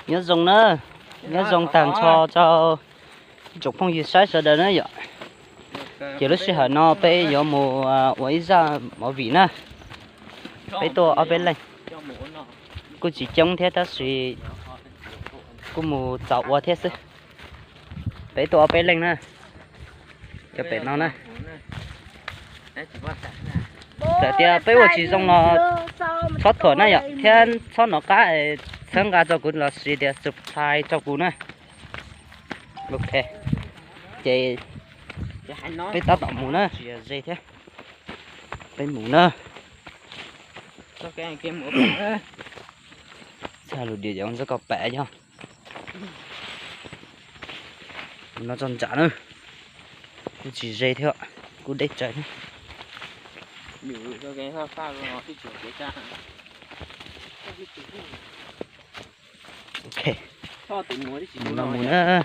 Nyob zoo na, nyob zoo tag nrho rau ib tsoom phooj ywg saib sawv daws na yom. Ces lub sij hawm no peb yuav mus ua ib zaj movie na. Peb tuaj ob peb leeg, kuj tsis coob thiab tab sis kuj mus txaus ua thiab xwb. Peb tuaj ob peb leeg na, cov pem no na. Txawm tias peb ua tsis zoo los txhob thuam na yom, thiab txhob nov qab txhawb nqa rau kuv los sis tias subscribe rau kuv na. Ok, ces peb tab tom mus na, tsis ze thiab. Peb mus na. Txog lub diam yov ntxov koj pam yog no txog ntsam na, kuj tsis ze thiab, kuj deb tsawv thiab. Ok, mus no mus na.